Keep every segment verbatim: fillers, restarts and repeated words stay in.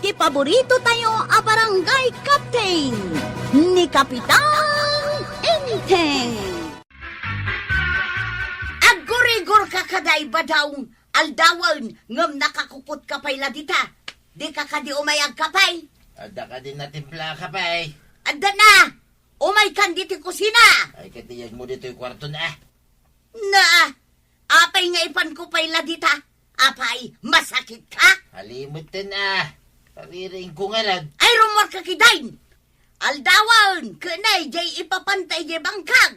Ti paborito tayo a barangay captain, ni Kapitan Enteng. Aggurigor ka kadi, Badong, aldawen, ngem nakakupot ka pay la dita. Di ka kadi umay agkape? Adda kadi natimpla a kape? Adda na! Umay kan ditoy kusina! Ay, katiyag mo ditoy kwarto na. Na, apay nga ipanko pay la dita? Apay, masakit ka? Alimutan, ah. Paririing ko ngarud. Ay, rumor ka kidain! Aldawen, kenay, jay ipapanta idiay bangkag.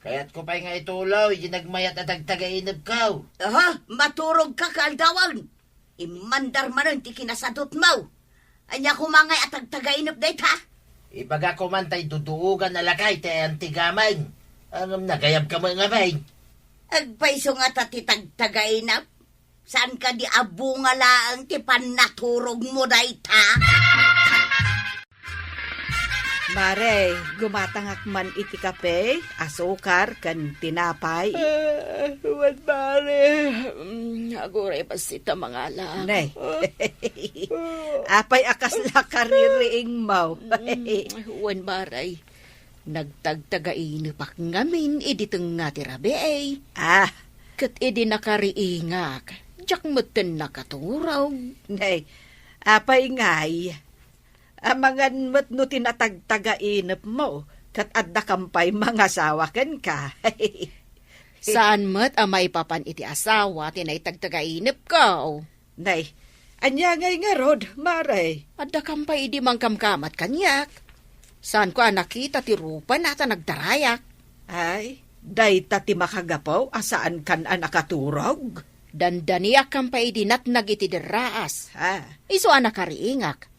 Kayat ko pay nga ituloy, di nagmayat a tagtagainep ko. Aha, maturog ka ka aldawen. Immandar manen ti kinasadut mo. Ania koma ngay a tagtagainep dayta? Ibaga ko man tay duduogan a lakay ti ayan ti gameng. Ngem nagayab ka met ngamin. Agpayso ngata ti tagtagainep? Saan kadi a bunga laeng ti pannaturog mo dayta? Mare, gumatangak man iti kape, asukar, ken tinapay. Ah, wen, mare. Mm, aguray bassit a mangalak. Nay. Apay a kasla kaririing mo? Mm, wen, mare. Nagtagtagainepak ngamin idi tengnga ti rabii. Ah. Ket idi nakariingak, diak metten nakaturog. Nay, apay ngay? Amangan met no ti natagtagainep mo, ket adda kam pay mangasawa kenka. Saan met a maipapan iti asawa ti naitagtagainepko. Nay, ania ngay ngarud, mare? Adda kam pay idi mangkamkamat kaniak. Saanko a nakita ti rupana ta nagdarayak. Ay, dayta ti makagapu a saankan a nakaturog? Dandaniak kam pay idi natnag iti derraas. Ha? Isu a nakariingak.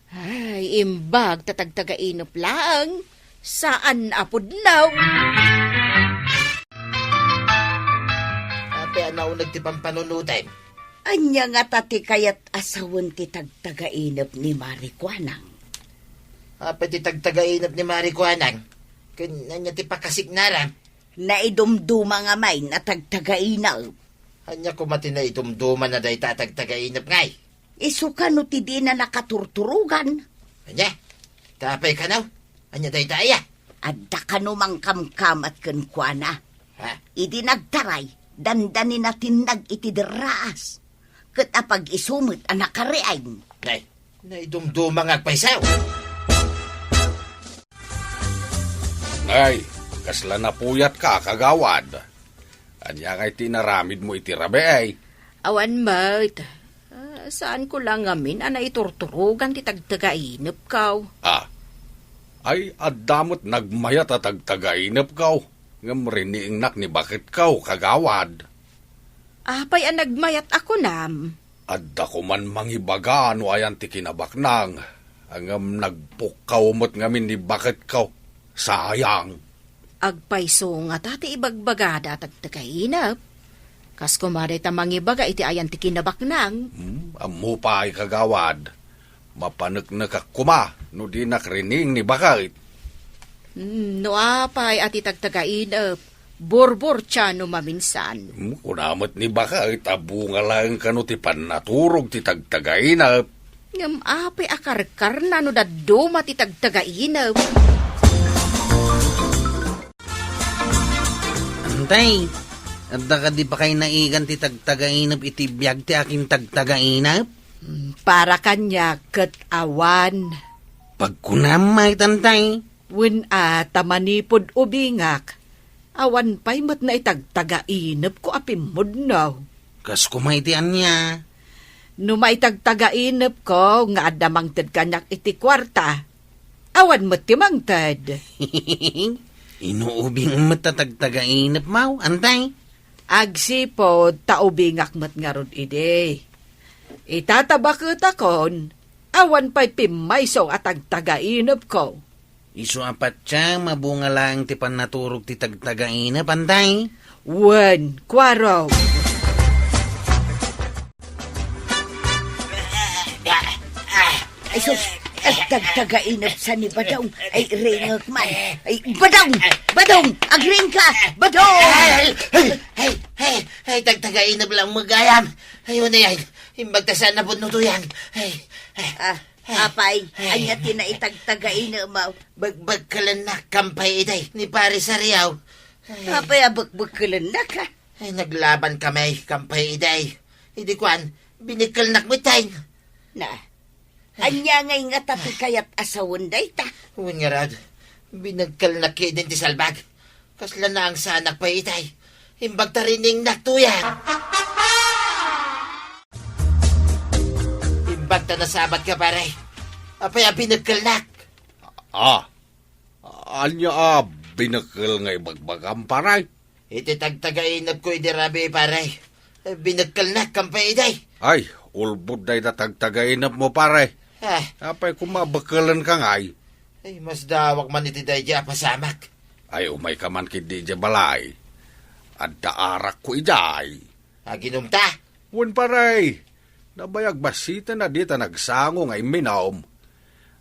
Ay, imbag ta tagtagainep laeng, saan a pudno. Apay a nauneg ti pampanunotem? Ania ngata ti kayat a sawen ti tagtagainep ni Mari Kuanang? Apay ti tagtagainep ni Mari Kuanang? Ken ania ti pakasiknara? Naidumduma ngamin a tagtagainep. Ania koma ti naidumduma na dayta a tagtagainep ngay? Isu kano ti dina nakaturturogan? Ania? Ta apay kano? Ania dayta aya? Adda kano mangkamkamat kenkuana. Ha? Idi nagtaray, dandanina tinnag iti derraas. Ket apag-isu met a nakariing. Nay, naidumduma nga agpayso. Nay, kasla napuyatka, kagawad. Ania ngay ti inaramidmo iti rabii? Awan met. Ah, saanko la ngamin a naiturturogan ti tagtagainepko. Ah. Ay, adda met nagmayat a tagtagainepko, ngem riniingnak ni baketko, kagawad. Apay a nagmayat a kunam? Adda koman mangibaga no ayan ti kinabaknang, ngem nagpukkaw met ngamin ni baketko. Sayang. Agpayso ngata ti ibagbagada a tagtagainep. Kas koma dayta mangibaga iti ayan ti kinabaknang. Hmm, ammo pay, kagawad. Mapaneknekak koma no dinak riniing ni baket. Hmm, no apay a ti tagtagainep, burburtiano maminsan. Hmm, kuna met ni baket a bunga laeng kano ti pannaturog ti tagtagainep. Ngem apay a karkarna no dadduma ti tagtagainep? Antay, adda kadi pakaynaigan ti tagtagainep iti biag ti akin tagtagainep? Hmm, para kaniak ket awan. Pagkunam met, Antay. Wen a, ta manipud ubingak, awan pay met naitagtagainepko a pimmudno. Kas koma iti ania? No maitagtagainepko nga adda mangted kaniak iti kuarta, awan met ti mangted. Inuubing met ta tagtagainepmo, Antay? Agsipud ta ubingak met ngarud idi. Ita ta baketakon, awan pay pimmayso a tagtagainepko. Isu a patiem a bunga laeng ti pannaturog ti tagtagainep, Antay? Wen, kuarog. Ay, sus! Ay, tagtagainep sa ni Badong. Ay, ringek man. Ay, Badong! Badong! Agring ka! Badong! Ay, ay, ay, ay, ay, tagtagainep lang magayam. Ay, ano yan? Imbag ta saan na pudno to yan. Ay, Ah, apay, ania ti naitagtagainepmo? Bekbekkelennak kampay idi ni Pare Sariaw. Apay a bekbekkelennak, ah? Ay, naglaban kami kampay idi. Idi kuan, binekkelnak metten. Na, ania ngay ngata ti kayat a sawen dayta? Wen ngarud, binekkelnak ketdin ti salbag. Kasla naangsanak pay itay. Imbag ta riningnak tuyan. Imbag ta nasabat ka, pare. Apay a binekkelnak? Ah, ania a binekkel nga ibagbagam, pare? Iti tagtagainepko idi rabii, pare. Binekkelnak kampay idi. Ay, ulbod dayta tagtagainepmo, pare. Ah. Apay koma bekkelenka ngay? Ay, masdawak man iti daydi a pasamak. Ay, umayka man ketdi idiay balay. Adda arakko idiay. Aginumta? Wen, pare. Nabayag bassiten a dita nagsango nga imminum.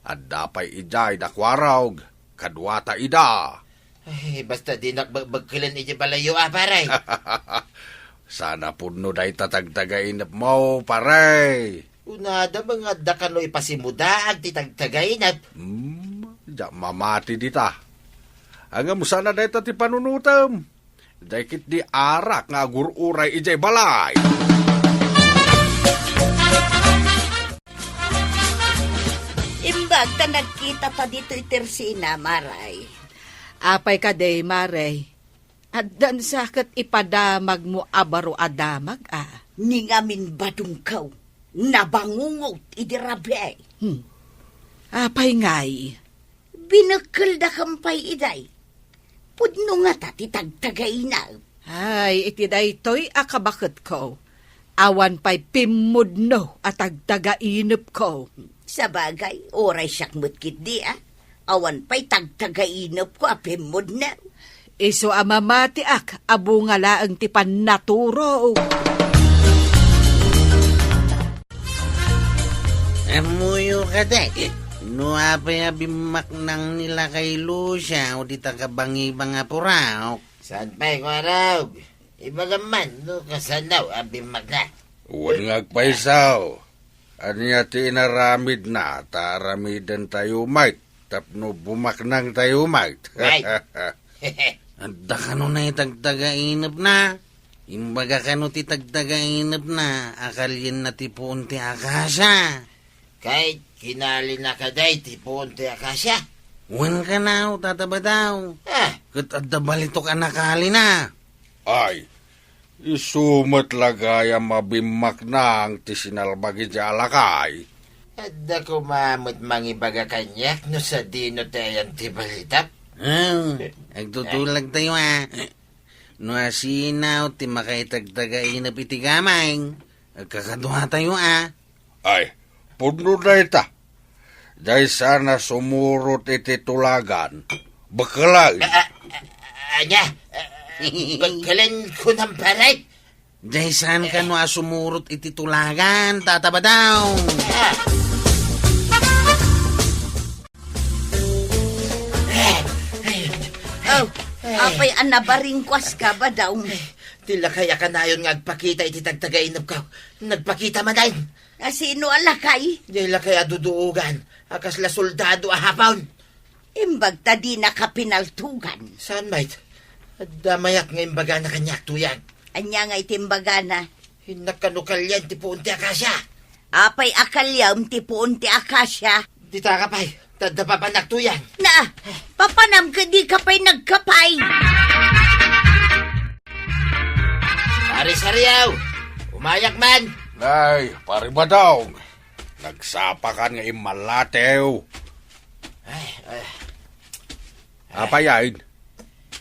Adda pay idiay da Kuarog, kaduata ida. Ay, basta dinak bekbekkelen idiay balayyo, a, pare. Saan a pudno dayta tagtagainepmo, pare. Kunada, nga adda kano ipasimudaag ti tagtagainep. Hmm, diak mamati dita. Ngem saan a dayta ti panunotem. Dayta ketdi arak nga agur-uray idiay balay. Imbag ta nagkitata ditoy tersina, maray. Apay kadi, maray? Addan sa ket ipadamagmo a baro a damag, a? Ni ngamin badongko, nabangungot idi rabii. Hmm. Apay ngay? Binekkelda kampay idiay. Pudno ngata ti tagtagainep. Ay, iti daytoy a kabaketko, awan pay pimmudno a tagtagainepko. Sabagay, uray siak met ketdi, a. Awan pay tagtagainepko a pimmudno. Isu a mamatiak a bunga laeng ti pannaturo. Ammoyo kadi, no apay a bimmaknang ni lakay Lucia o dita kabangibang a puraok? Saan pay, Kuarog? Ibagam man no kasano a bimmaknang. Wen nga agpayso. Ania ti inaramidna ta aramidentayo met tapno bumaknangtayo met? Right. Adda kano naitagtagainepna? Imbaga kano ti tagtagainepna a kalienna ti puon ti akasia? Ket kinalina kadi ti puon ti akasia? Wen kano, Tata Badaw. Ah. Ket adda balitok a nakalina. Ay, isu met la gayam a bimmaknang ti sinalbag idiay a lakay. Adda koma met mangibaga kaniak no sadino ti ayan ti balitak? Ah, agtutulagtayo, a. No asino ti makaitagtagainep iti gameng, agkakaduatayo, a. Ay, pudno dayta. Diay saan a sumurot iti tulagan. Bekkelen. A, a, a, ania? A, bekkelen kunam, pare? Diay saan kano a sumurot iti tulagan, Tata Badaw. A. Oh, apay a nabaringkuaska, Badaw? Ti lakay a kanayon nga agpakita iti tagtagainepko, nagpakita manen. A sino a lakay? Diay lakay a duduogan a kasla soldado a hapon. Imbag ta dinaka pinaltugan. Saan met? Adda mayat nga imbagana kaniak, tuyang. Ania ngay ti imbagana? Innak kano kalian ti puon ti akasia. Apay a kaliam ti puon ti akasia? Dita ka pay, ta adda papanak, tuyang. Na, papanam ket dika pay nagkapay. Pare Sariaw, umayak man. Nay, Pare Badong, nagsapakan nga immallatiw. Ay, ay. Apay ayn?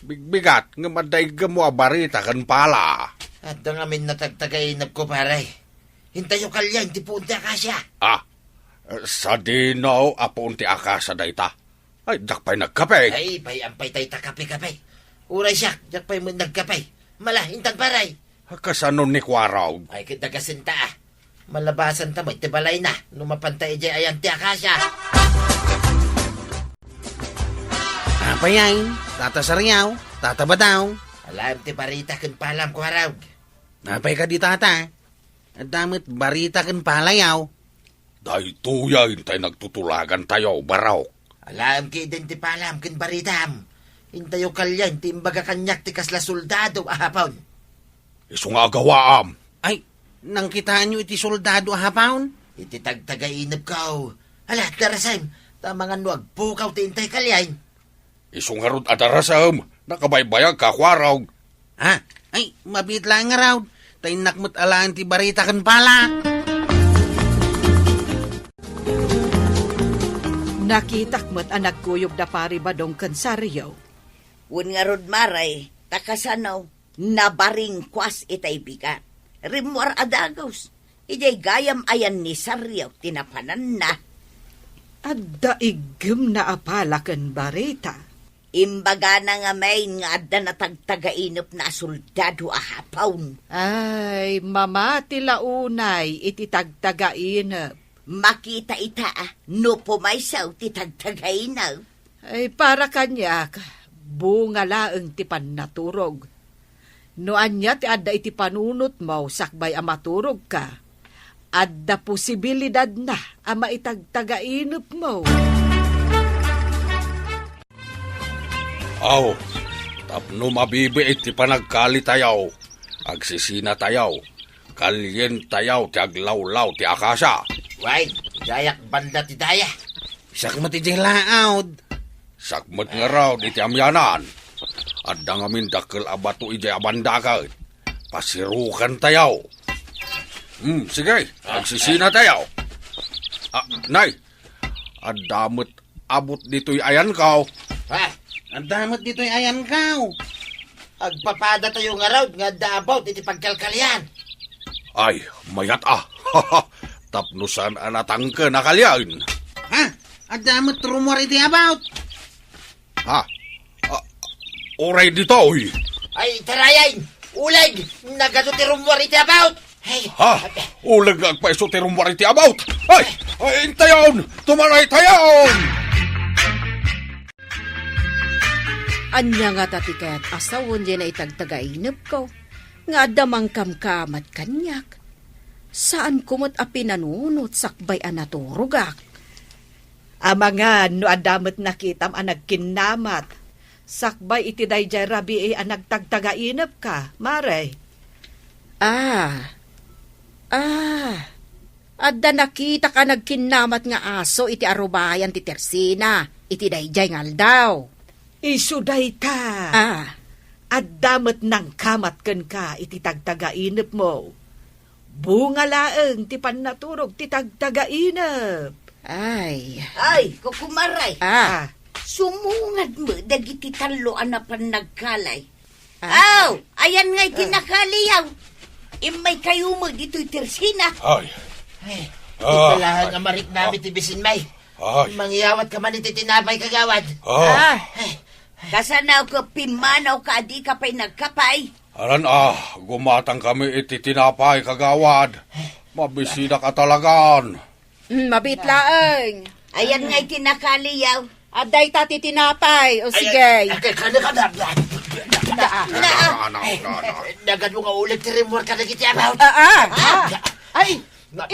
Bigbigat, ngem adda iggemmo a barita ken pala. Adda ngamin natagtagainepko, pare. Intayo kalian ti puon ti akasia. Ah, sadino a puon ti akasia dayta? Ay, diak pay nagkape. Ay, pay-am pay dayta kape-kape. Uray siak, diak pay met nagkape. Mala, intan, pare. Kasano ni Kuarog? Ay, ket dagasenta, a. Malabasanta met ti balayna no mapanta idiay ayan ti akasia. Apay ayn, Tata Sariaw, Tata Badaw? Alaem ti barita ken palam, Kuarog. Apay kadi, Tata? Adda met barita ken palayaw. Daytoyen ti nagtutulagantayo, Barok. Alaem ketdin ti palam ken baritam. Intayo kalian ti imbaga kaniak ti kasla soldado a hapon. Isu nga agawaam. Ay, nangkitaenyo iti soldado a hapon? Iti tagtagainepko. Ala, darasem, ta amangan no agpukaw ti intay kalian. Isu ngarud a darasem, nakabaybayag ka, Kuarog. Ha? Ay, mabiit laeng ngarud. Ta innak met alaen ti barita ken pala. Nakitak met a nagkuyog da Pari Badong ken Sario. Wen ngarud, Mare, ta kasano, nabaringkuas itay bigat. Rimmuar a dagus. Idiay gayam ayan ni Sario ti napananna. Adda iggemna a pala ken barita. Imbagana ngamin nga adda natagtagainepna a soldado a hapon. Ay, mamati la unay iti tagtagainep. Makita ita, no pumayso ti tagtagainep. Ay, para kaniak, bunga laeng ti pannaturog. No ania ti adda iti panunotmo sakbay a maturogka, adda posibilidadna a maitagtagainepmo. Aw, tapno mabibiit ti panagkalitayo, agsisinatayo, kalientayo ti aglawlaw ti akasia. Wen, idayak banda ti daya. Siak met idiay laud. Siak met ngarud iti amianan. Adda ngamin dakkel a bato idiay a banda ket pasirukantayo. Hmm, sige, agsisinatayo. Ah, nay, adda met abut ditoy ayanko. Ha? Adda met ditoy ayanko. Agpapadatayo ngarud nga adda abut iti pagkalkalian. Ay, mayat a. Tapno saan a natangken a kalian. Ha? Adda met rummuar iti abut. Ha? Ah, uray ditoy. Ay, tarayan! Uleg! Nagadu ti rummuar iti abut! Ay! Ha? Uleg nga agpayso ti rummuar iti abut! Ay! Ay, intayon! Tumaray tayon! Ania ngata ti kayat a sawen diay naitagtagainepko nga adda mangkamkamat kaniak? Saanko met a pinanunot sakbay a naturogak. Amangan no adda met nakitam a nagkinnamat sakbay iti daydiay rabii a nagtagtagainepka, Mare. Ah. Ah. Adda nakitak a nagkinnamat nga aso iti arubayan ti tersina iti daydiay nga aldaw. Isu dayta. Ah. Adda met nangkamat kenka iti tagtagainepmo. Bunga laeng ti pannaturog ti tagtagainep. Ay. Ay, kukumaray. Ah. Sumungad met dagiti tallo a napan nagkalay. Ah. Aw, ayan ngay ti nakaliyaw. Immay kayo met ditoy tersina. Ay. Ay, ah, ikalahan nga mariknami ti bisin, may. Ay. Mangyawat ka man iti tinapay, kagawad. Ah. Ah. Kasano ka pimmanaw ka a di ka pay nagkapay? Alan a, gumatang kami iti tinapay, kagawad. Mabisidak a talagan. Mm, mabit laeng. Ayan nga iti nakaliyaw. Adda ita ti tinapay. O, sige. Ay, ay, ay, kada, kada. Na, na, na, na, na. Nagadu nga ulit ti rimor ka dagiti abaw. Ah, ah, ah. Ay,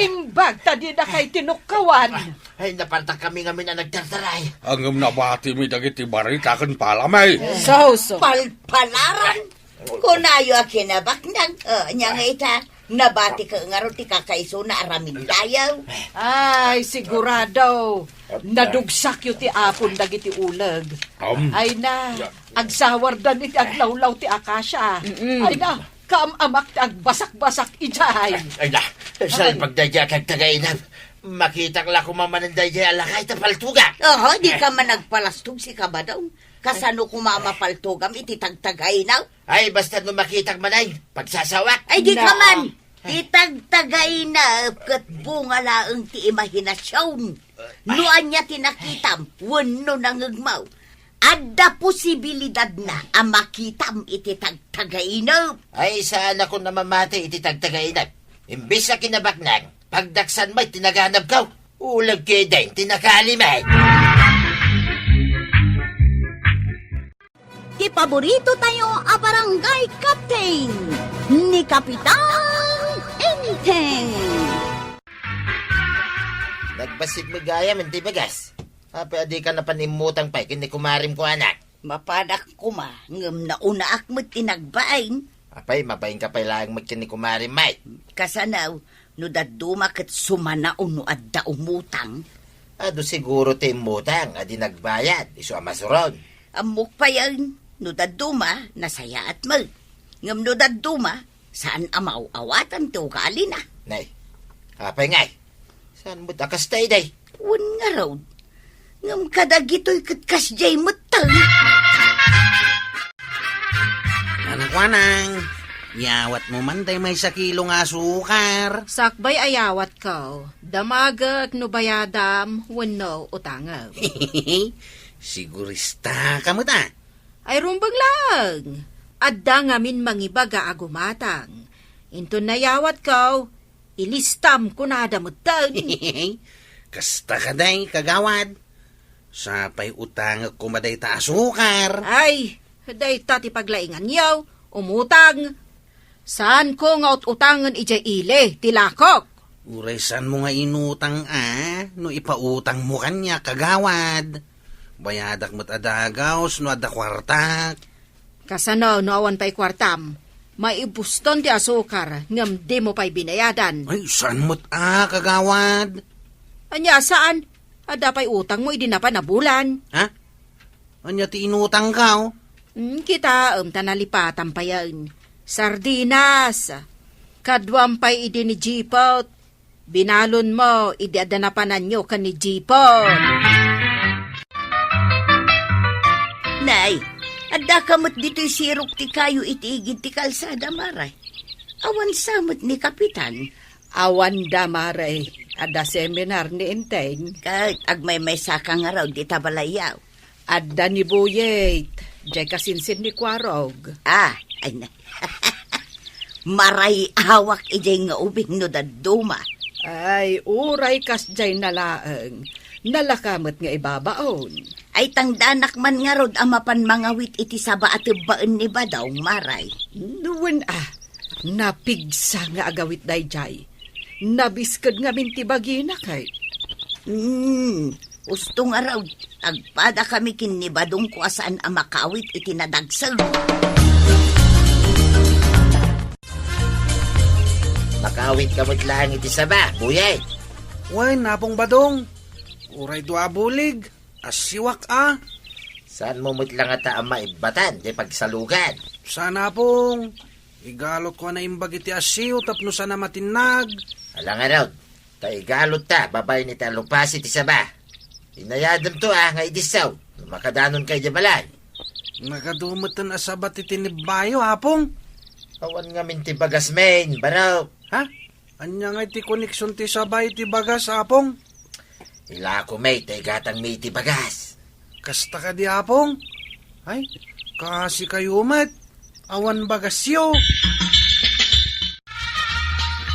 imbag ta di na kay tinukkawan. Ay, napartak kami ngamin a nagtartaray. Ngem nabatimi dagiti barita ken palamay. So, so. Palpalaran. Kunayo a kinabaknang, eh, nya nga ita, nabati ka ngarud ti kakaisuna a ramintayaw. Ay, sigurado. Nadugsakyo ti apon dagiti uleg. Ay na, agsawardan iti aglawlaw ti akasia. Mm-mm. Ay na, kaam-amak ti agbasak-basak idiay. Ay na, salpag daydiay a tagtagainep. Makitak la koma manen daydiay a lakay ta paltugak. Oho, di ka man agpalastog, si Kabadong. Kasano koma mapaltogam iti tagtagainep? Ay, basta no makitak manen, pagsasawak. Ay, di ka man! Ti tagtagainep ket bunga laeng ti imahinasion. No ania ti nakitam wenno nangngegmo, adda posibilidadna a makitam iti tagtagainep. Ay, saanakon a mamati iti tagtagainep. Imbes a kinabaknang, pagdaksan met ti naganabko. Uleg ketdin ti nakalimay. Ti paborito tayo a barangay captain, ni Kapitan Enteng. Agbassit met gayam ti bagas. Apay a dika napan immutang pay ken ni kumarim ko, anak? Mapanak koma, ngem naunaak met ti nagbain. Apay, mabainka pay laeng met ken ni kumarim, May. Kasano, no dadduma ket sumanaw no adda umutang? Adu siguro ti immutang a di nagbayad, isu a masuron. Ammok payen, no dadduma, nasayaat met. Ngem no dadduma, saan a maaw-awatan ti ugalina. Nay, apay ngay? Saan met a kasta, iday? Wen ngarud. Ngem kadagitoy ket kasdiay metten. Anak Wanang, yawatmo man tay maysa kilo nga asukar. Sakbay a yawatko, damagek no bayadam wenno utangem. Sigurista ka met a. Ay rumbeng laeng. Adda ngamin mangibaga a gumatang. Inton nayawatko, ilistam kunada metten. Kasta kadi, kagawad. Sapay utangek koma dayta asukar. Ay, dayta ti paglainganyo. Umutang. Saanko nga ut-utangen idiay ili ti lakok. Uray saanmo nga inutang a, no ipautangmo kaniak, kagawad. Bayadak met a dagaws no adda kuartak. Kasano no awan pay kuartam? Maibuston ti asukar ngem dimo pay binayadan. Ay, saan met a, kagawad? Ania saan? Adda pay utangmo idi napan a bulan. Ha? Ania ti inutangko? Hmm, kitaem ta nalipatam payen. Sardinas. Kaduam pay idi ni Jipot. Binalonmo idi adda napananyo ken ni Jipot. Nay, addaka met ditoy sirok ti kayo iti igid ti kalsada, Maray. Awan sa met ni Kapitan. Awan da, Maray. Adda seminar ni Enteng. Ket agmaymaysa ka ngarud ita balayyo. Adda ni Buyet, diay kasinsin ni Kuarog. Ah, ay na. Maray-awak idiay nga ubing no dadduma. Ay, uray kasdiay na laeng. Nalaka met nga ibabaon. Ay, tangdanak man ngarud a mapan mangawit iti saba a tebbaen ni Badong, Maray. Wen a, napigsa nga agawit daydiay. Nabiskeg ngamin ti bagina, kay. Hmm, usto ngarud, agpadakami ken ni Badongko a saan a makawit iti nadagseg. Makawit ka met laeng iti saba, Buyet. Wen, Apong Badong. Uray dua a bulig, assiwak a. Saanmo met la ngata a maibbatan diay pagsalugan? Saan, Apong. Igalotko a naimbag iti assiw tapno saan a matinnag. Ala ngarud, ta igalotta babaen iti alupasi ti saba. Inayademto a nga idisso no makadanonka idiay balay. Nagadu metten a saba ti tinibbayo, Apong. Awan ngamin ti bagasmi, barok. Ha? Ania ngay ti koneksion ti saba iti bagas, Apong? Ilako met ta igatangmi iti bagas. Kasta kadi, Apong? Ay, kaasikayo met. Awan bagasyo.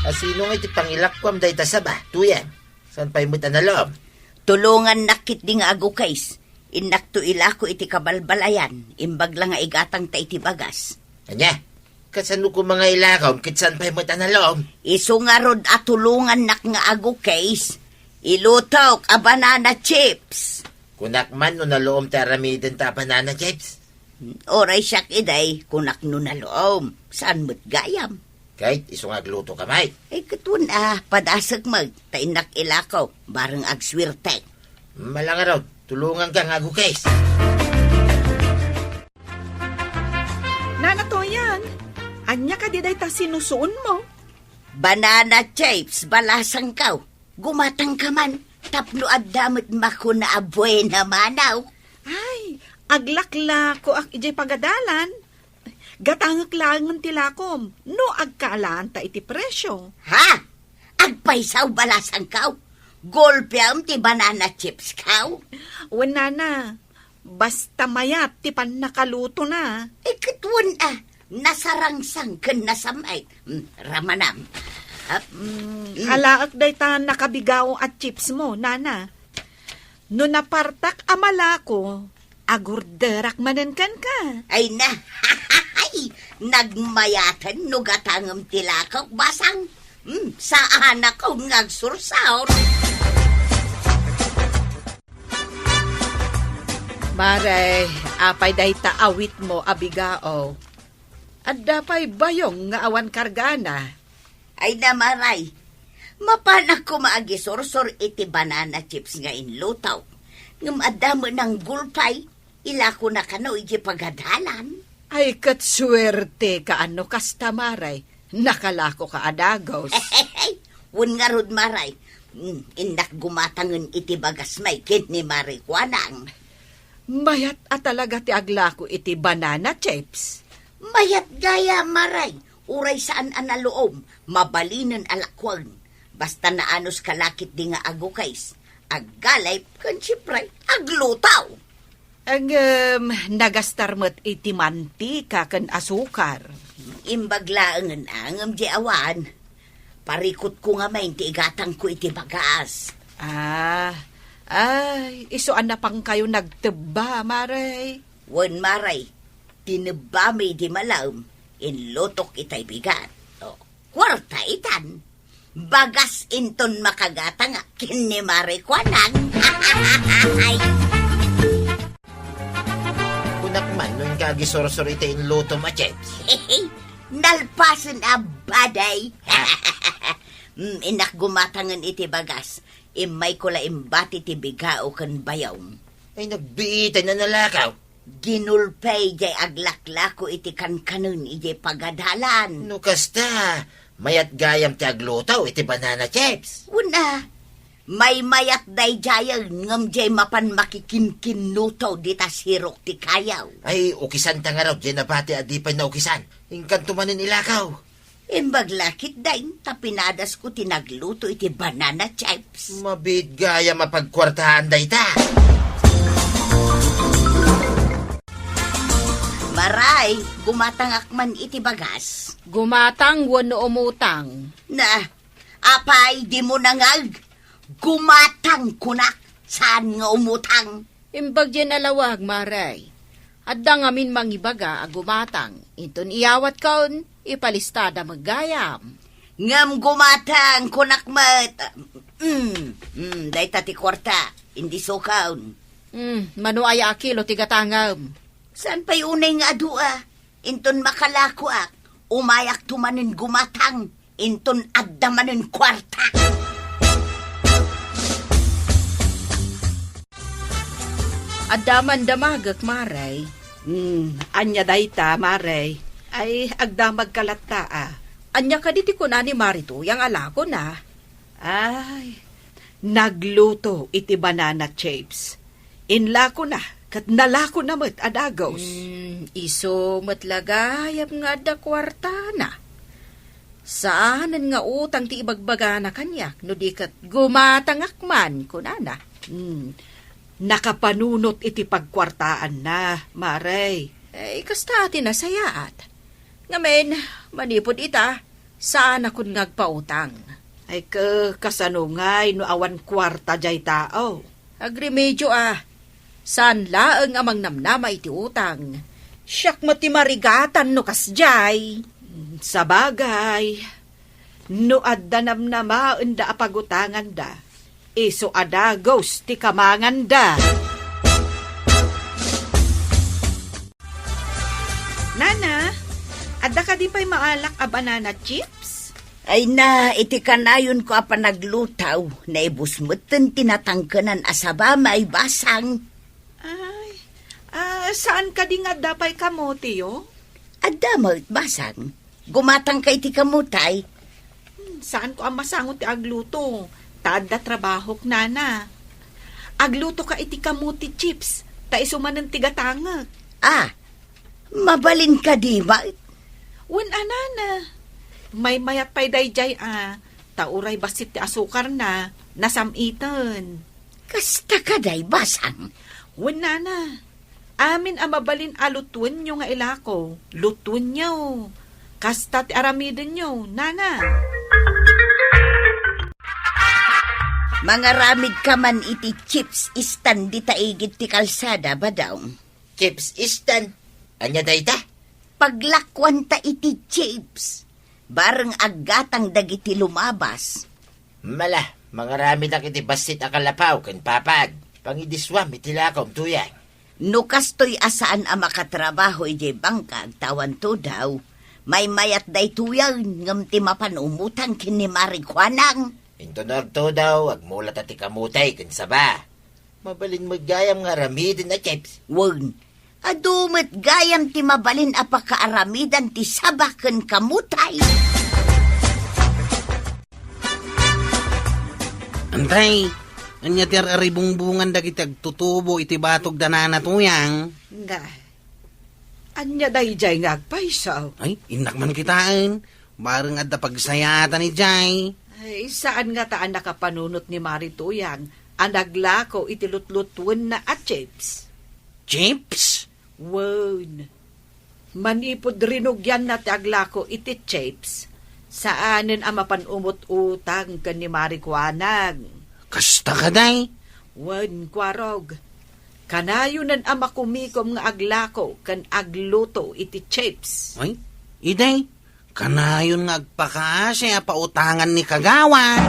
A sino ngay ti pangilakuam dayta saba, Tuyang? Saan pay met a nalom? Tulongannak ketdi nga agukis. Innakto ilako iti kabalbalayan, imbag la nga igatangta iti bagas. Ania? Kasano koma nga ilakom ket saan pay met a nalom? Isu ngarud a tulongannak nga agukis. Ilutok a banana chips. Kunak man no nalom ti aramidenta a banana chips. Uray siak idi, kunak no nalom. Saan met gayam? Ket isu nga agluto ka met. Ay, ket wen a, padasek met, ta innak ilako, bareng agsuerte. Ala ngarud, tulonganka nga agukis. Nana Toyang, ania kadi dayta sinusuonmo? Banana chips, balasangko. Gumatangka man, tapno adda met makuna a buena mano. Ay, aglaklakoak idiay pagadalan. Gatangek laengen ti lakom, no agkaalaanta iti presio. Ha? Agpayso, balasangko? Golpeam ti banana chipsko? Wen, nana, basta mayat ti pannakalutona. Ay, ket wen a, nasarangsang ken nasamay. Mm, ramanam. Ah, mm, mm. Alaek dayta nakabigao a chipsmo, nana. No napartak a malako, agorderak manen kenka. Ay na, nagmayaten no gatangem ti lakok, basang. Hmm, saanakon nga agsursor. Mare, apay dayta awitmo a bigao? Adda pay bayong nga awan kargana? Ay na, Mare, mapanak koma agisursor iti banana chips nga inluto. Ngem adda met nanggulpay, ilakona kano iti pagadalan. Ay, ket suerte ka no kasta, Mare. Nakalakoka a dagus. Wen ngarud, Mare. Mm, innak gumatangen iti bagas may ken ni Mare Kuanang. Mayat a talaga ti aglako iti banana chips. Mayat gayam, Mare. Uray saan a naluom, mabalinen a lakuan. Basta naanus ka lakit di nga agukis, aggalip, ken siempre, agluto. Ngem, nagastar met iti mantika ken asukar. Imbag laengen a ngem di awan. Parikutko ngamin ti igatangko iti bagas. Ah, ay, isu a napangkayo nagtebba, Mare. Wen, Mare, tinebbami di malem, inlutok itay bigat. Oh, kuarta itan. Bagas inton makagatangak ken ni Mare Kuanang. Ay. Kunak man, no inka agisursor iti inlutom a chips. Nalpasen a baday. Mm, innak gumatangen iti bagas. Immayko la imbati ti bigao ken bayong. Ay, nagbiitay na nalakaw. Ginulpay jay aglaklako iti kankanen idiay pagadalan. No kasta, mayat gayam ti agluto iti banana chips. Wen a, maymayat daydiayen ngem jay mapan makikinkinnuto dita sirok ti kayaw. Ay, ukisan ta ngarud jay nabati a di pay naukisan. Inkanto manen ilakaw. Imbag lakit dayn ta pinadasko ti nagluto iti banana chips. Mabiit gayam a pagkuartaan dayta. Maray, gumatangak man iti bagas. Gumatang wenno umutang? Na, apay, dimo nangag? Gumatang kunak, saan nga umutang? Imbag diay nalawag, Maray. Adda ngamin mangibaga a gumatang, inton iyawatkon, ipalistada met gayam. Ngem gumatang, kunak met. Mm, mm, dayta ti kuarta, indi sukaon. Mm, mano aya a kilo ti gatangem? Saan pay unay nga adu a? Inton makalakoak, umayakto manen gumatang. Inton adda manen kuarta. Adda man damagek, Maray. Hmm, ania dayta, Maray? Ay, agdamagka latta a. Ania kadi ti kuna ni Mari Tuyang a lakona? Ay, nagluto iti banana chips. Inlakona ket nalakona met a dagus. Hmm, isu met la gayam nga adda kuartana. Saanen nga utang ti ibagbagana kaniak, no di ket gumatangak man, kunana. Hmm, nakapanunot iti pagkuartaanna, Maray. Ay, kasta ti nasayaat. Ngamin, manipud ita, saanakon nga agpautang. Ay, ke-, kasano ngay no awan kuarta jay tao? Agremedio a, saan laeng a mangnamnama iti utang. Siak met ti marigatan no kasjay. Sabagay, no adda namnamaenda a pagutanganda, isu a dagus ti kamanganda. Nana, adda kadi pay maalak a banana chips? Ay na, iti kanayonko a panagluto, naibus metten ti natangkenan a sabam ay basang. Ay, ah, saan kadi nga adda pay kamoteyo? Adda met, basang. Gumatangka iti kamote. Hmm, saanko a masango ti agluto, ta adda trabahok, nana. Aglutoka iti kamote chips, ta isu manen ti gatangek. Ah, mabalin kadi met? Wen a, nana. Maymayat pay daydiay a, ta uray bassit ti asukarna, nasam-iten. Kasta kadi, basang? Wen, nana. Amin a mabalin a lutuenyo nga ilako, lutuenyo. Kasta ti aramidenyo, nana. Mangaramidka man iti chips stand dita igid ti kalsada, Badong. Chips stand? Ania dayta? Paglakuanta iti chips. Bareng aggatang dagiti lumabas. Mala, mangaramidak iti bassit a kalapaw ken papag. Pangidisuam iti lakom, Tuyang. No kastoy a saan a makatrabaho idiay bangka agtawan Tudaw, maymayat daytoyen ngem ti mapan umutang ken ni Mari Kuanang. Inton Tudaw, agmulata ti kamutay ken saba. Mabalin met gayam nga aramiden a chips. Wen, adu met gayam ti mabalin a pakaaramidan ti saba ken kamutay. Antay, ania ti ar-aribungbungan dagiti agtutubo iti batog da Nana Tuyang? Nga, ania daydiay nga agpayso? Ay, innak man kitaen. Bareng adda pagsayaatan idiay. Ay, saan ngata a nakapanunot ni Mari Tuyang a naglako iti lutlutuenna a chips? Chips? Wen. Manipud rinugianna ti aglako iti chips, saanen a mapan umut-utang ken ni Mari Kuanang. Kasta kadi? Wen, Kuarog. Kanayonen a makumikom nga aglako ken agluto iti chips. Ay, idi, kanayon nga agpakaasi a pautangan ni Kagawad.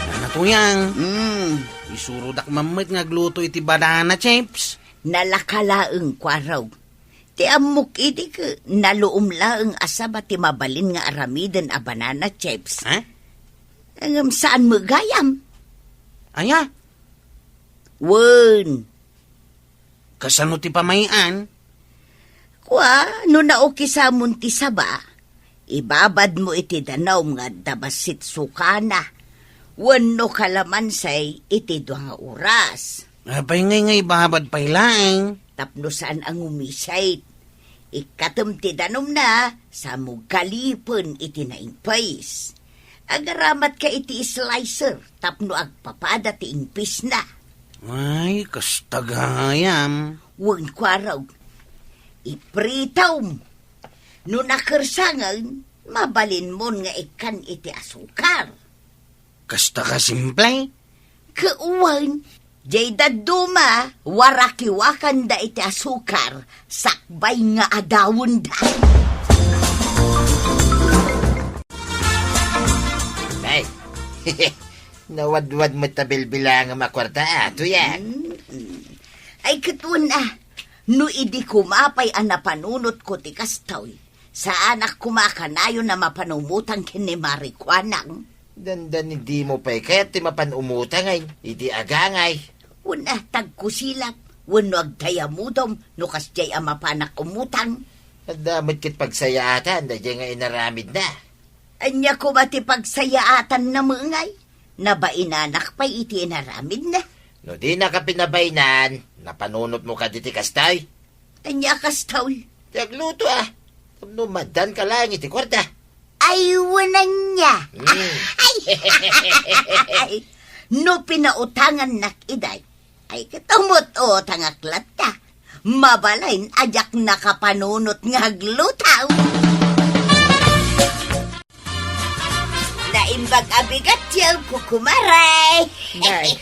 Nana Tuyang, mm, isurodak man met nga agluto iti banana chips. Nalaka laeng, Kuarog. Ti ammok idi ket naluom laeng a saba ti mabalin nga aramiden a banana chips. Ha? Ngem saan met gayam? Aya? Wen. Kasano ti pamay-an? Kua, no naukisamon ti saba, ibabadmo iti danum nga adda bassit sukana, wenno kalamansay iti dua nga oras. Apay ngay nga ibabad pay laeng? Tapno saan a ngumisit. Ikkatem ti danumna, sa mo galipen iti naimpis. Agaramatka iti slicer tapno agpapada ti impisna. Ay, kasta gayam. Wen, Kuarog. Ipritom. No nakersangen, mabalinmon nga ikkan iti asukar. Kasta ka simple? Ket wen, diay dadduma, warakiwakanda iti asukar, sakbay nga adawenda. Ay, nawadwad met ta bilbilangem a kuarta, a, Tuyang. Mm-mm. Ay, ket wen a, no idi koma pay a napanunotko ti kastoy, saanak koma kanayon a mapan umutang ken ni Mari Kuanang. Dandani dimo pay kayat ti mapan umutang, ay, idi agangay. Wen a, tagkusilak, wenno agtayamudom no kasdiay a mapanak umutang. Adda met ket pagsayaatan daydiay nga inaramidna. Ania koma ti pagsayaatanna met ngay? Nabainanak pay iti inaramidna. No dinaka pinabainan, napanunotmo kadi ti kastoy? Ania kastoy? Ti agluto, a. Tapno maaddanka laeng iti kuarta. Ay, wen ania. Mm. Ay, no pinautangannak idiay, ay, ket umut-utangak latta. Mabalin a diak nakapanunot nga agluto. Naimbag a bigatyo, kukumare. Nay.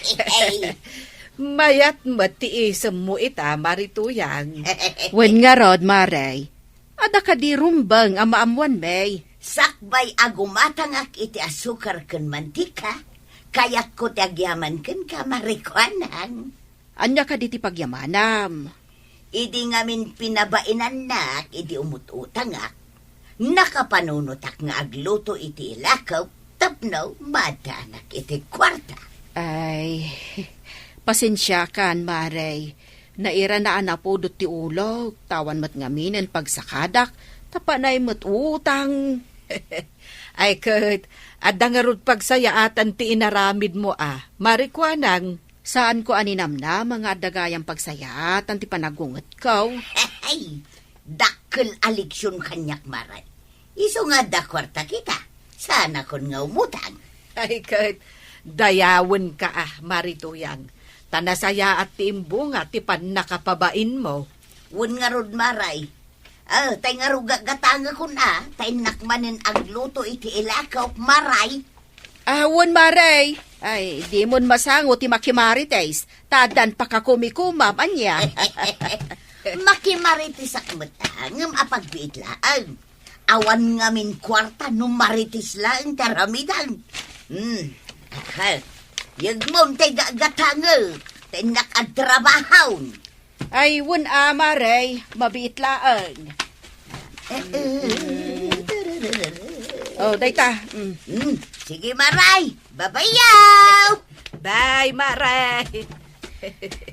Mayat met ti isemmo ita, Mari Tuyang. Wen ngarud, Mare. Adda kadi rumbeng a maammuanmi? Sakbay a gumatangak iti asukar ken mantika, kayatko ti agyaman kenka, Mari Kuanang. Ania kadi ti pagyamanam? Idi ngamin pinabainannak idi umut-utangak, nakapanunotak nga agluto iti ilakok tapno maaddanak iti kuarta. Ay, pasensiakan, Mare. Nairana a napudot ti ulok, ta awan met ngaminen pagsakadak, ta panay met utang. Ay ket, adda ngarud pagsayaatan ti inaramidmo a, Mari Kuanang. Saanko a ninamnama nga adda gayam pagsayaatan ti panagungetko. Ay, dakkel a leksion kaniak, Mare. Isu nga adda kuarta kita, saanakon nga umutang. Ay ket, dayawenka a, Mari Tuyang, ta nasayaat ti imbunga ti pannakapabainmo. Wen ngarud, Mare. Ah, tay ngarud gatgatangekon a, ta innak manen agluto iti ilakok, Mare. Ah, wen, Mare. Ay, dimon masango ti makimarites, ta addan pakakumikumam, ania? Makimarites ak met, ah, ngem apagbiit laeng. Awan ngamin kuarta no marites laeng ti aramidem. Hmm. Aha. Yegmom tay gatgatangek, Nakadtrabahon. Ay, wen a, Mare, mabiit laeng. Oh, dayta. Mm. Hmm, sige, Mare. Babayaw. Bye, Mare.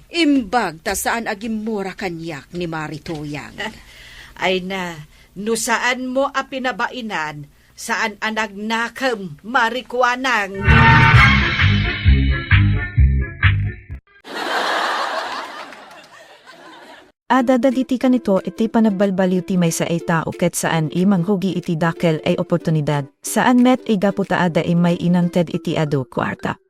Imbag ta saan a gimmura kaniak ni Mari Tuyang. Ay na, no saanmo a pinabainan, saan a nagnakem, Mari Kuanang. Adda dagiti kanito iti panagbalbaliw ti maysa a tao ket saan a mangrugi iti dakkel a oportunidad. Saan met a gapu ta adda a may inangted iti adu kuarta.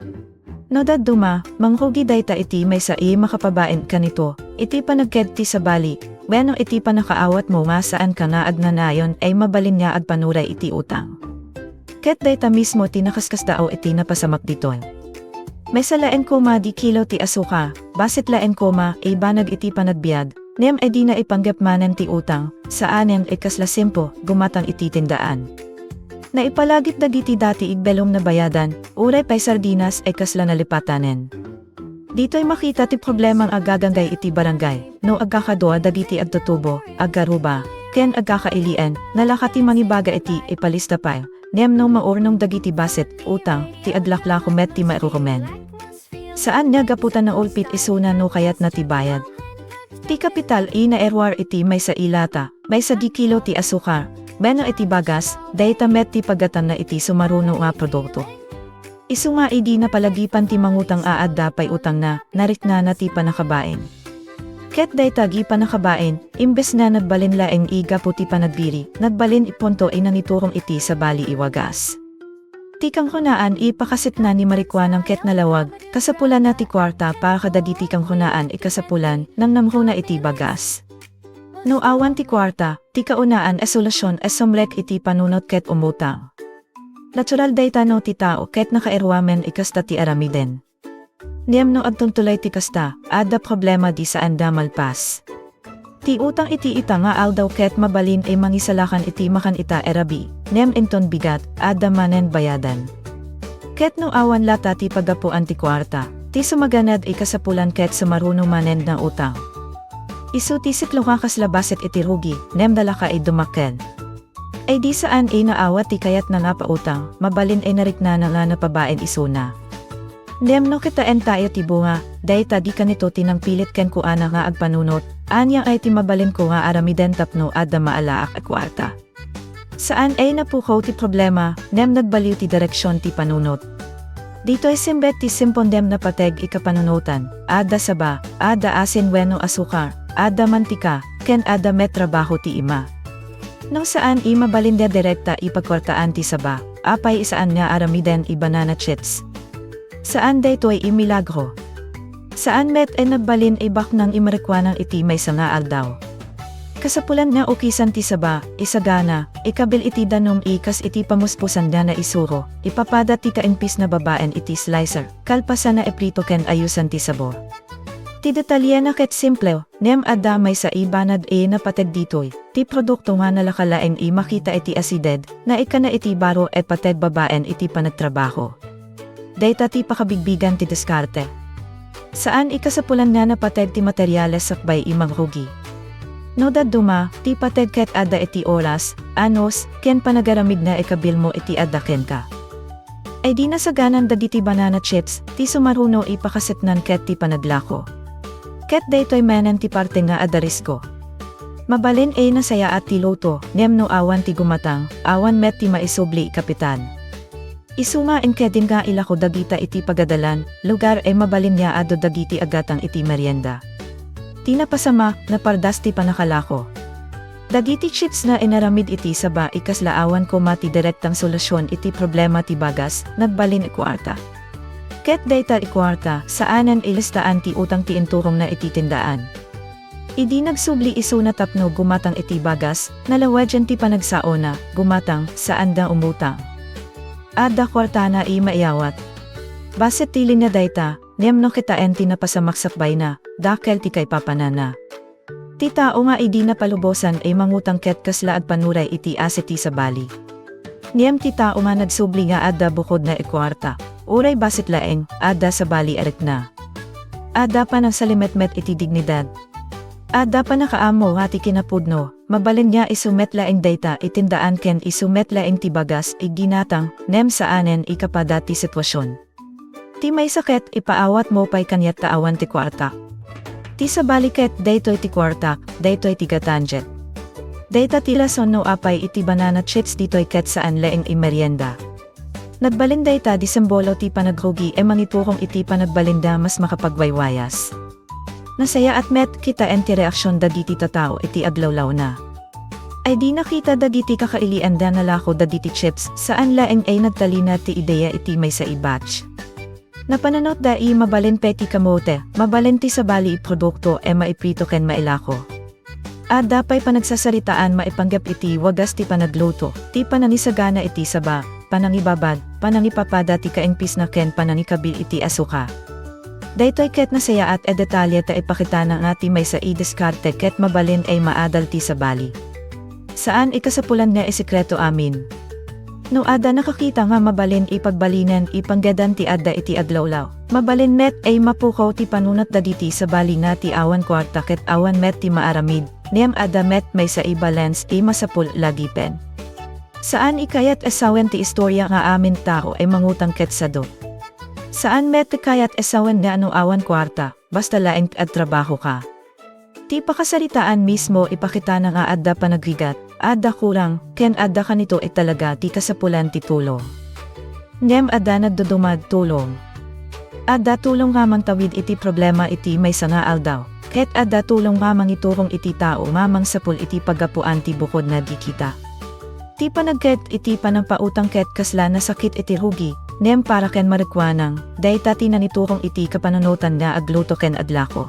No dadduma, mangrugi dayta iti maysa a makapabain kanito, iti panagked ti sabali, wenno iti pannakaawatmo nga saanka nga agnanayon a mabalin nga agpanuray iti utang. Ket dayta mismo ti nakaskasdaaw iti napasamak ditoy. Maysa laeng koma di kilo ti asukar, bassit laeng koma a banag iti panagbiag, ngem a dina ipanggep manen ti utang, saanen a kasla simple, gumatang iti tindaan. Naipalagip dagiti dati a belum a bayadan, uray pay sardinas a kasla nalipatanen. Ditoy makita ti problema nga agaganggay iti barangay, no agkakadua dagiti agtutubo, agkaruba, ken agkakailian, nalaka ti mangibaga iti ipalista pay, ngem no maurnong dagiti bassit, utang, ti aglaklako met ti mairurumen. Saan nga gapu ta naulpit isuna no kayatna ti bayad. Ti kapital a nairwar iti maysa a lata, maysa di kilo ti asukar, wenno iti bagas, dayta met ti paggatanna iti sumaruno nga produkto. Isu nga idi napalagipan ti mangutang a adda pay utangna, nariknana ti pannakabain. Ket dayta a pannakabain, imbes nga nagbalin laeng a gapu ti panagbiri, nagbalin a punto a nangiturong iti sabali a wagas. Ti kangrunaan a pakasitna ni Mari Kuanang ket nalawag, kasapulanna ti kuarta para kadagiti kangrunaan a kasapulan, nangnamruna iti bagas. No awan ti kuarta, ti kaunaan a solusyon a sumrek iti panunot ket umutang. Natural dayta no ti tao ket nakairuamen a kasta ti aramiden. Ngem no agtultuloy ti kasta, adda problema a di saanda malpas. Ti utang iti ita nga aldaw ket mabalin a mangisalakan iti makan ita a rabii, ngem inton bigat, adda manen bayadan. Ket no awan latta ti paggapuan ti kuarta, ti sumaganad a kasapulan ket sumaruno manen nga utang. Isu ti siklo nga kasla bassit iti rugi, ngem nalaka a dumakkel. Ay di saan a naawat ti kayatna nga pautang, mabalin a nariknana nga napabain isuna. Ngem no kitaentayo ti bunga, dayta a kanito ti nangpilit kenkuana nga agpanunot, ania ti mabalinko nga aramiden tapno adda maalaak a kuarta. Saan a napukaw ti problema, ngem nagbaliw ti direksion ti panunot. Ditoy simbet ti simpon ngem napateg a kapanunotan, adda saba, adda asin wenno asukar, adda mantika, ken adda met trabaho ti ima. No saan a mabalin nga direkta a pagkuartaan ti saba, apay saan nga aramiden a banana chips. Saan daytoy a milagro. Saan met a nagbalin a baknang a Mari Kuanang iti maysa nga aldaw. Kasapulan nga ukisan ti saba, isagana, ikabil iti danum a kas iti pamuspusan nga naisuro, ipapada ti kaimpis a babaen iti slicer, kalpasanna iprito ken ayusan ti sabor. Ti detalyena ket simple, ngem adda maysa a banag a napateg ditoy, ti produkto nga nalaka laeng a makita iti asideg, naikkanna iti baro a pateg babaen iti panagtrabaho. Dayta ti pakabigbigan ti diskarte. Saan a kasapulan nga napateg ti materiales sakbay a mangrugi. No dadduma, ti pateg ket adda iti oras, anus, ken panagaramid nga ikabilmo iti adda kenka. Ay di nasaganan dagiti banana chips, ti sumaruno a pakasitnan ket ti panaglako. Ket daytoy manen ti parte nga adda risko. Mabalin a nasayaat ti luto, ngem no awan ti gumatang, awan met ti maisubli a kapital. Isu nga inkadin nga ilako dagita iti pagadalan, lugar a mabalin nga adu dagiti aggatang iti merienda. Ti napasamak, napardas ti pannakalako. Dagiti chips nga inaramid iti saba a kasla awan koma ti direktang solusyon iti problema ti bagas, nagbalin a kuarta. Ket dayta a kuarta, saanen a listaan ti utang ti inturongna iti tindaan. Idi nagsubli isuna tapno gumatang iti bagas, nalawagen ti panagsaona, gumatang, saan nga umutang. Adda kuartana a maiyawat. Bassit ti linya dayta, ngem no kitaen ti napasamak sakbayna, dakkel ti kaipapananna. Ti tao nga idi napalubosan a mangutang ket kasla agpanuray iti asit ti sabali. Ngem ti tao nga nagsubli nga adda bukod nga a kuarta, uray bassit laeng, adda sabali a rikna. Adda panangsalimmet met iti dignidad. Adda pannakaammo nga ti kinapudno, mabalin nga isu met laeng dayta itindaan ken isu met laeng ti bagas, igginatang, ngem saanen ikapada ti sitwasion. Ti maysa ket ipaawatmo pay kaniat ta awan ti kuarta. Ti sabali ket daytoy ti kuarta, daytoy ti gatanjet. Dayta ti rason no apay iti banana chips ditoy ket saan laeng imerienda. Nagbalin dayta ti simbolo ti panagrugi a mangiturong iti panagbalinda mas makapagwaywayas. Nasayaat met kitaen ti reaksion dagiti tattao iti aglawlawna. Idi nakita dagiti kakailianda nalako dagiti chips, saan laeng a nagtalina ti ideya iti maysa a batch. Napanunotda a mabalin pay ti kamote, mabalin ti sabali a produkto a maiprito ken mailako. Adda pay panagsasaritaan maipanggep iti wagas ti panagluto, ti panangisagana iti saba, panangibabad, panangipapada ti kaimpisna ken panangikabil iti asukar. Daytoy ket nasayaat a detalye ta ipakitana nga ti maysa a diskarte ket mabalin a maadal ti sabali. Saan a kasapulan nga isikreto amin. No adda nakakita nga mabalin a pagbalinen a panggedan ti adda iti aglawlaw, mabalin met a mapukaw ti panunot dagiti sabali nga ti awan kuarta ket awan met ti maaramid, ngem adda met maysa a balance a masapul a lagipen. Saan a kayat a sawen ti istoria nga amin tao a mangutang ket sadu. Saan met a kayat a sawen nga no awan kuarta, basta laeng agtrabahoka. Ti pakasaritaan mismo ipakitana nga adda panagrigat, adda kurang, ken adda kanito a talaga ti kasapulan ti tulong. Ngem adda nagduduma a tulong. Adda tulong nga mangtawid iti problema iti maysa nga aldaw, ket adda tulong nga mangiturong iti tao nga mangsapul iti paggapuan ti bukod nga di kita. Ti panagket iti panangpautang ket kasla nasakit iti rugi, ngem para ken Marijuana, dayta ti nangiturong iti kapanunotan nga agluto ken aglako.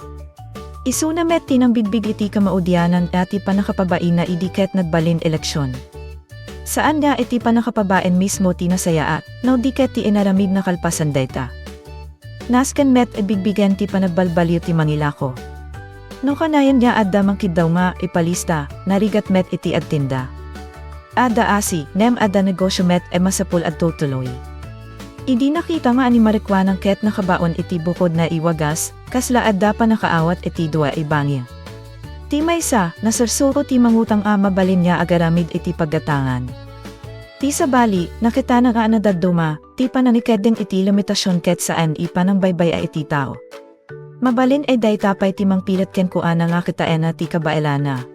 Isuna met ti nangbigbig iti kamaudianan a ti pannakababaina idi ket nagbalin eleksion. Saan nga iti pannakababain mismo ti nasayaat, no di ket ti inaramidna kalpasan dayta. Nasken met a bigbigen ti panagbalbaliw ti mangilako. No kanayon nga adda mangkiddaw nga ipalista, narigat met iti agtinda. Adda asi, ngem adda negosio met a masapul a tutuloy. Idi nakita nga ni Marijuana ket nakabaon iti bukod nga iwagas, kasla adda pannakaawat iti dua a bangir. Ti maysa, nasursuro ti mangutang a mabalin nga agaramid iti paggatangan. Ti sabali, nakitana nga nadadduma, ti panangikeddeng iti limitasion ket saan a panangbaybay-a iti tao. Mabalin a dayta pay ti mangpilit kenkuana nga kitaenna ti kabaelana.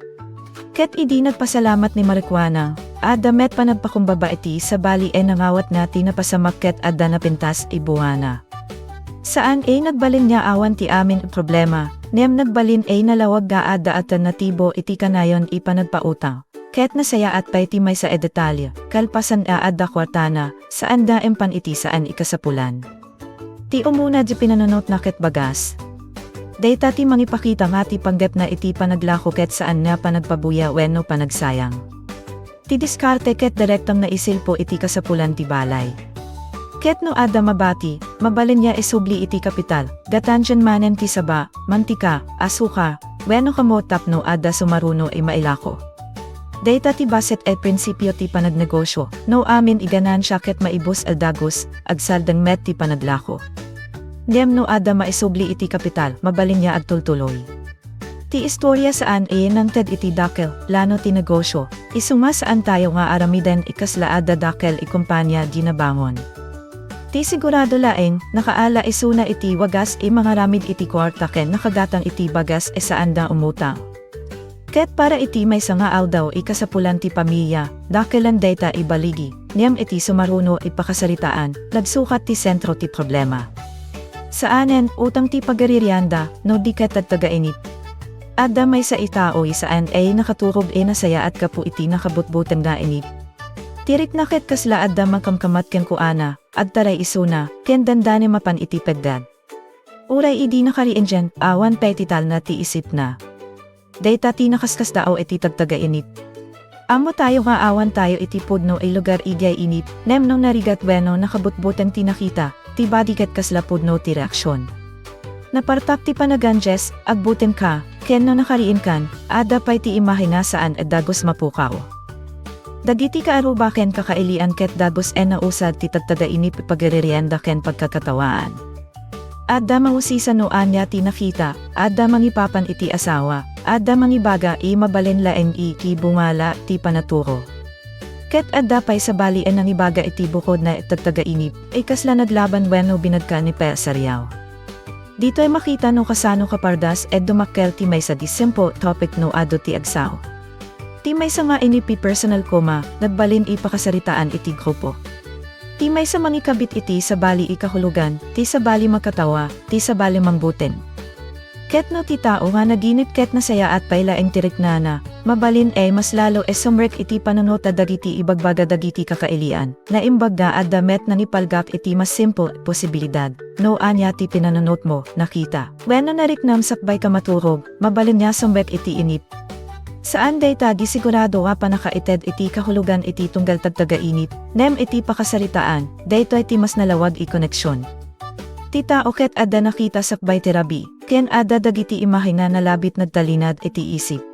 Ket idi nagpasalamat ni Marijuana, adda met panagpakumbaba iti sabali a nangawatna ti napasamak ket adda napintas a buana. Saan a nagbalin nga awan ti amin a problema, ngem nagbalin a nalawag nga adda alternatibo iti kanayon a panagpautang. Ket nasayaat pay ti maysa a detalye, kalpasan a adda kuartana, saan nga impan iti saan a kasapulan. Ti umuna ti pinanunotna ket bagas. Dayta ti mangipakita nga ti panggepna iti panaglako ket saan nga panagpabuya wenno panagsayang. Ti diskarte ket direktang naisilpo iti kasapulan ti balay. Ket no adda mabati, mabalin nga isubli iti kapital, gatanjen manen ti saba, mantika, asukar, wenno kamot tapno adda sumaruno a mailako. Dayta ti bassit a prinsipio ti panagnegosio, no amin a ganansia ket maibus a dagus, agsardeng met ti panaglako. Ngem no adda maisubli iti kapital, mabalin nga agtultuloy. Ti istoria saan a nangted iti dakkel, plano ti negosio, isu nga saantayo nga aramiden a kasla adda dakkel a kompania a nabangon. Ti sigurado laeng, nakaala isuna iti wagas a mangaramid iti kuarta ken nakagatang iti bagas a saan nga umutang. Ket para iti maysa nga aldaw a kasapulan ti pamilia, dakkelen dayta a baligi, ngem iti sumaruno a pakasaritaan, nagsukat ti sentro ti problema. Saanen, utang ti pagaririanda, no di ket agtaga init. Adda maysa a tao a saan a nakaturog a nasayaat gapu iti nakabutbuteng nga init. Ti rikna ket kasla adda mangkamkammat kenkuana, agtaray isuna, ken dandani mapan iti pegdad. Uray idi nakariinjen, awan pay ti talna ti isipna. Dayta ti nakaskasdaaw iti tagtagainit. Ammotayo nga awantayo iti pudno a lugar idiay init, ngem no narigat wenno nakabutbuteng ti nakita, ti badi ket kasla pudno ti reaksion. Napartak ti panaganjes, agbutengka, ken no nakariinkan, adda pay ti imahe nga saan a dagus mapukaw. Dagiti kaaruba ken kakailian ket dagus a nausad ti tagtagainit a pagaririenda ken pagkakatawaan. Adda mangusisa no ania ti nakita, adda mangipapan iti asawa, adda mangibaga a mabalin laeng iti bungala ti panaturo. Ket adda pay sabali a nangibaga iti bukodna a tagtagainip, a kasla naglaban wenno binagka ni Pea Sariao. Ditoy makita no kasano kapardas a dumakkel ti maysa a simple topic no adu ti agsao. Ti maysa nga inip a personal koma, nagbalin a pakasaritaan iti grupo. Ti maysa mangikabit iti sabali a kahulogan, ti sabali makatawa, ti sabali mangbuteng. Ket no ti tao nga naginip ket nasayaat pay laeng ti riknana, mabalin a mas lalo a sumrek iti panunot dagiti ibagbaga dagiti kakailian. Naimbag nga adda met nangipalgak iti mas simple a posibilidad. No ania ti pinanunotmo, nakita, wenno nariknam sakbay ka maturog, mabalin nga sumrek iti inip. Saan dayta a sigurado a pannakaited iti kahulogan iti tunggal tagtagainip, ngem iti pakasaritaan, daytoy ti mas nalawag a koneksion. Ti tao ket adda nakita sakbay ti rabii, ken adda dagiti imahe nga nalabit nagtalinaed iti isip.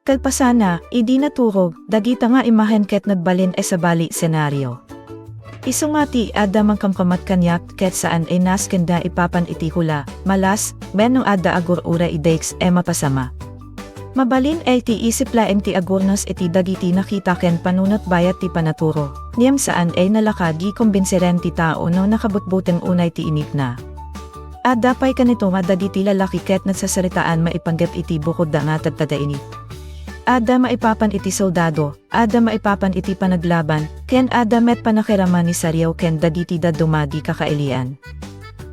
Kalpasanna, idi naturog, dagita nga imahen ket nagbalin a sabali a senaryo. Isu nga ti adda mangkamkammat kaniak ket saan a nasken nga ipapan iti hula, malas, wenno adda agur-uray a dakes a mapasamak. Mabalin a ti isip laeng ti agurnos iti dagiti nakita ken panunot bayat ti panaturo, ngem saan a nalaka a kumbinsiren ti tao no nakabutbuteng unay ti inipna. Adda pay kanito nga dagiti lalaki ket nagsasaritaan maipanggep iti bukodda nga tagtagainip. Adda maipapan iti soldado, adda maipapan iti panaglaban, ken adda met pannakiraman ni Sariao ken dagiti dadduma a kakailian.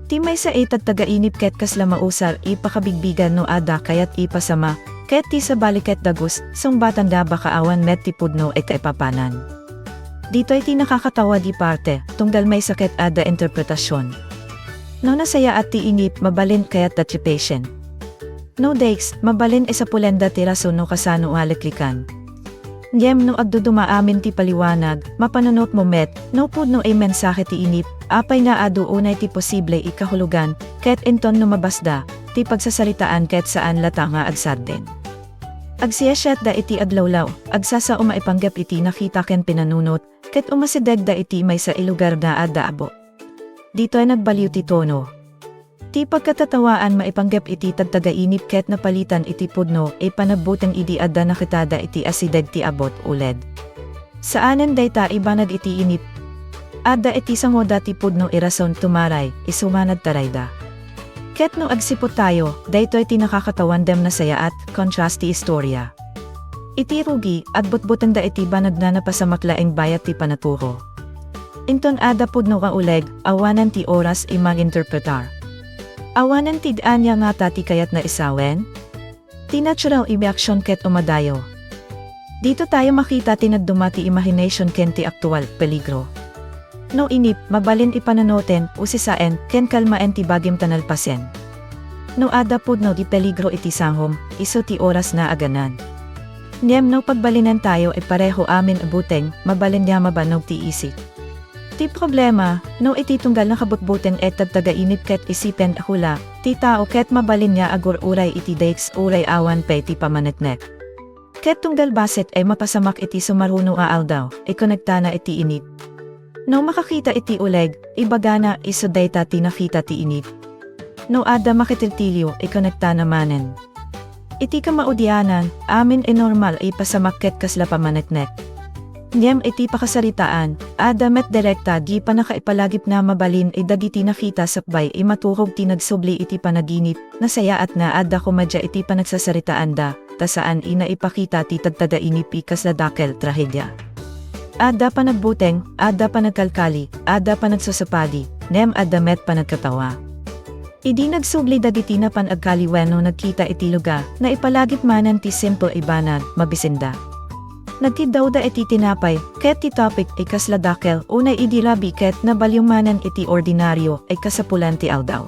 Ti maysa a tagtagainip ket kasla mausar a pakabigbigan no adda kayat a pasamak, ket ti sabali ket dagus, sungbatan nga baka awan met ti pudno a kaipapanan. Ditoy ti nakakatawa a parte, tunggal maysa ket adda interpretasion. No nasayaat ti inip, mabalin kayatda ti patient. No dakes, mabalin a sapulenda ti rason no kasano a liklikan. Ngem no agduduma amin ti paliwanag, mapanunotmo met, no pudno a mensahe ti inip, apay nga adu unay ti posible a kahulogan, ket inton no mabasda, ti pagsasaritaan ket saan latta nga agsardeng. Agsiyasiatda iti aglawlaw, agsasao maipanggep iti nakita ken pinanunot, ket umasidegda iti maysa a lugar nga adda abo. Ditoy nagbaliw ti tono. Ti pagkatatawaan maipanggep iti tagtagainip ket napalitan iti pudno a panagbuteng idi adda nakitada iti asideg ti abo, uled. Saanen dayta a banag iti inip. Adda iti sangoda ti pudno a rason tumaray, isu nga nagtarayda. Ket no agsiput tayo, daytoy ti nakakatawan ngem nasayaat, contrast ti istorya. Iti rugi, agbutbutengda iti banag nga napasamak laeng bayat ti panaturo. Inton adda pudno a uleg, awanen ti oras a manginterpretar. Awanen ti ania ngata ti kayatna a sawen? Ti natural a reaction ket umadayo. Dito tayo makita ti nagduma ti imagination ken ti aktual a peligro. No inip, mabalin a panunoten, usisaen, ken kalmaen ti bagim ta nalpasen. No adda pudno a peligro iti sangom, isu ti oras nga aganan. Ngem no pagbalinen tayo a pareho amin a buteng, mabalin nga mabannog ti isip. Ti problema, no iti tunggal nakabutbuteng a tagtagainip ket isipen a hula, ti tao ket mabalin nga agur-uray iti dakes uray awan pay ti pamaneknek. Ket tunggal bassit a mapasamak iti sumaruno a aldaw, a konektana iti inip. No makakita iti uleg, ibagana isu dayta ti nakita ti inip. No adda makitiltilio, a konektana manen. Iti kamaudianan, amin a normal a pasamak ket kasla pamaneknek. Ngem iti pakasaritaan, adda met direkta a pannakaipalagip nga mabalin a dagiti nakita sakbay a maturog ti nagsubli iti panaginip, nasayaat nga adda komedia iti panagsasaritanda, ta saan a naipakita ti tagtagainip a kasla dakkel a trahedia. Adda panagbuteng, adda panagkalkali, adda panagsusupadi, ngem adda met panagkatawa. Idi nagsubli dagiti napan agkali wenno nagkita iti lugar, naipalagip manen ti simple a banag, mabisinda. Nagkiddawda iti tinapay, ket ti topic a kasla dakkel, unay idi rabii ket nabaliw manen iti ordinaryo a kasapulan ti aldaw.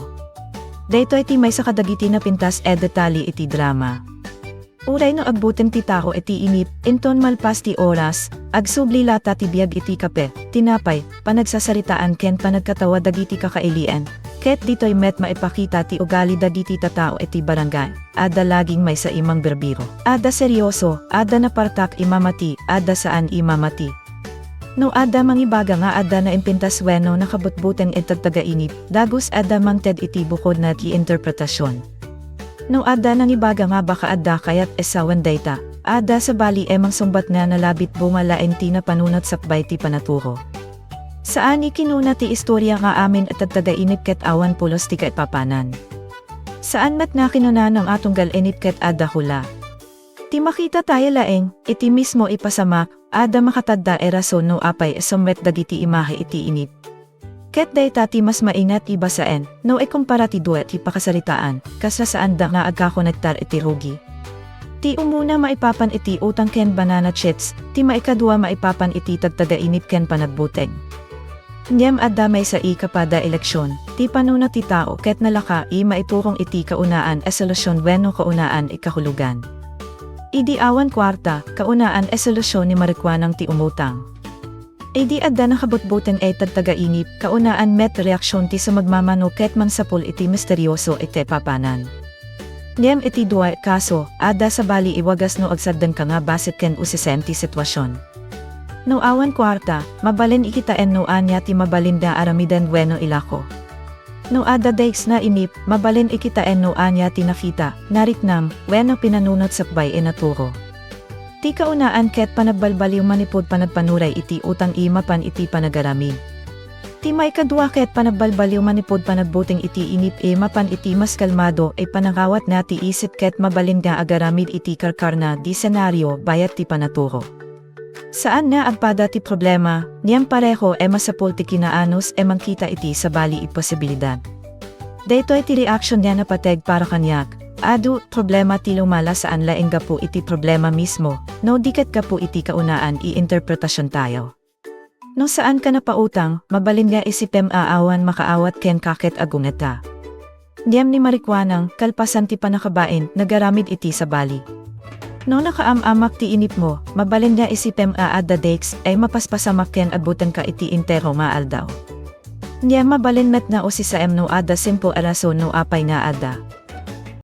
Daytoy ti maysa kadagiti napintas a detalye iti drama. Uray no agbuteng ti tao iti inip, inton malpas ti oras, agsubli latta ti biag iti kape, tinapay, panagsasaritaan ken panagkatawa dagiti kakailian, ket ditoy met maipakita ti ugali dagiti tattao iti barangay. Adda laging maysa a mangbirbiro. Adda seryoso, adda napartak a mamati, adda saan a mamati. No adda mangibaga nga adda naimpintas wenno nakabutbuteng iti tagtagainip, dagus adda mangted iti bukodna ti interpretasion. No adda nangibaga nga baka adda kayat essawen dayta, adda sabali a mangsungbat nga nalabit bunga laeng ti napanunot sakbay ti panaturo. Saan a kinuna ti istoria nga amin a tagtagainip ket awan pulos ti kaipapanan. Saan met nga kinunana nga tunggal inip ket adda hula. Ti makita tayo laeng, iti mismo a pasamak, adda makatadda a rason no apay a sumrek dagiti imahe iti inip. Ket dayta ti mas maingat a basaen, no ikumpara ti dua ti pakasaritaan, kasla saanda nga agkakonektar iti rugi. Ti umuna maipapan iti utang ken banana chips, ti maikadua maipapan iti tagtagainip ken panagbuteng. Ngem adda maysa a kapada a leksion, ti panunot ti tao ket nalaka a maiturong iti kaunaan a solusion wenno kaunaan a kahulogan. Idi awan kuarta, kaunaan a solusion ni marikuanang ti umutang. Idi adda nakabutbuteng a tagtagainip, kaunaan met reaksion ti sumagmamano ket mangsapul iti misterioso a kaipapanan. Ngem iti dua a kaso, adda sabali a wagas no agsardengka nga bassit ken usisen ti situasion. No awan kuarta, mabalin a kitaen no ania ti mabalin nga aramiden wenno ilako. No adda dakes nga inip, mabalin a kitaen no ania ti nakita, nariknam, wenno pinanunot sakbay a naturo. Ti kaunaan ket panagbalbaliw manipud panagpanuray iti utang a mapan iti panagaramid. Ti maikadua ket panagbalbaliw manipud panagbuteng iti inip a mapan iti mas kalmado a panangawat nga ti isip ket mabalin nga agaramid iti karkarna a senario bayat ti panaturo. Saan nga agpada ti problema, ngem pareho a masapul ti kinaanus a mangkita iti sabali a posibilidad. Daytoy ti reaksion nga napateg para kaniak, adu, problema ti lumala saan laeng gapu iti problema mismo, no di ket gapu iti kaunaan a interpretasion tayo. No saanka napautang, mabalin nga isipem a awan makaawat kenka ket agungetta. Ngem ni marikuanang, kalpasan ti pannakabain, nagaramid iti sabali. No nakaam-amak ti inipmo, mabalin nga isipem a adda dakes a mapaspasamak ken agbutengka iti entero nga aldaw. Ngem mabalin met nga usisaem no adda simple a rason no apay nga adda.